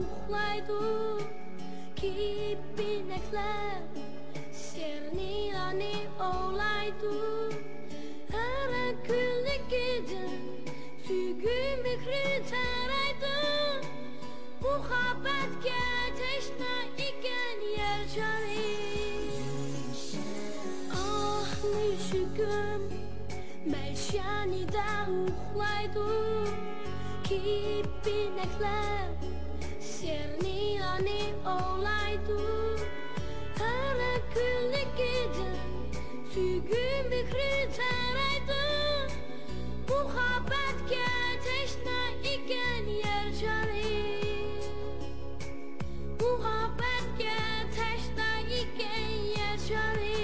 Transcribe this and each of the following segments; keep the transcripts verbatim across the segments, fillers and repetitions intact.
ئۇخلايدۇ، كېپىنەكلەر سېرىنلارنى ئوۋلايدۇ. ھەر كۈنلۈكىدىن سۆيگۈ مېھرى تارايدۇ. مۇھەببەتكە تەشنا ئىكەن يەر شارى. ئاھ، مۈشۈكۈم مەشەنىدە ئۇخلايدۇ. كېپىنەكلەر سېرىنلارنى ئوۋلايدۇ. ھەر كۈنلۈكىدىن سۆيگۈ مېھرى تارايدۇ. مۇھەببەتكە تەشنا ئىكەن يەر شارى. مۇھەببەتكە تەشنا ئىكەن يەر شارى.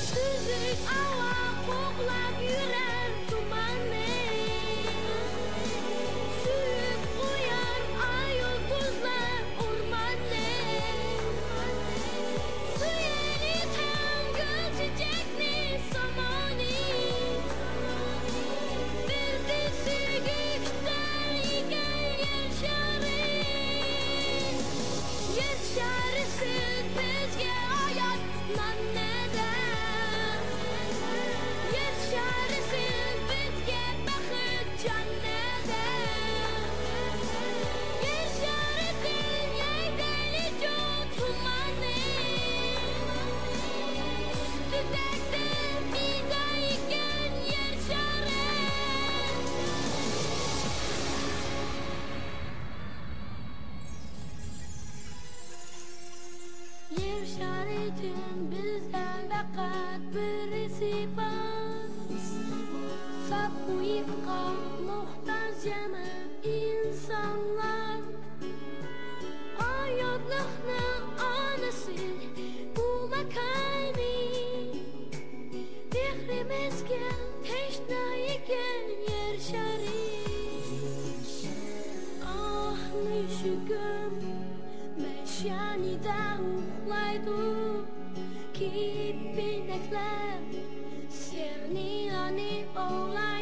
سۈزۈك ھاۋا قوغلاپ يۈرەر تۇماننى، سۆيۈپ قويار ئاي يۇلتۇزلار ئورماننى. سۆيەلىسەم گۈل چېچەكنى سامالنى، بىزدىن سۆيگۈ كۈتەر ئىكەن يەر شارى. يەر شارى سىز بىزگە ھايات نان نەدە؟ يەر شارى سىز بىزگە بەخت جان نەدە؟ يەر شارى دۇنياي دەلىجۇ تۇماننى، ئۈستىدە دەم ئىدا ئىكەن يەر شارى. يەر شارىدىن بىزدە پەقەت بىرسى بار، ساپ ئۇيقۇغا موھتاج يەنە ئىنسانلار. ھاياتلىقنىڭ ئانىسى بۇ ماكانى، مېھرىمىزگە تەشنا ئىكەن يەر شارى. ئاھ، مۈشۈكۈم مەشەنىدە ئۇخلايدۇ. كېپىنەكلەر سېرىنلارنى ئوۋلايدۇ.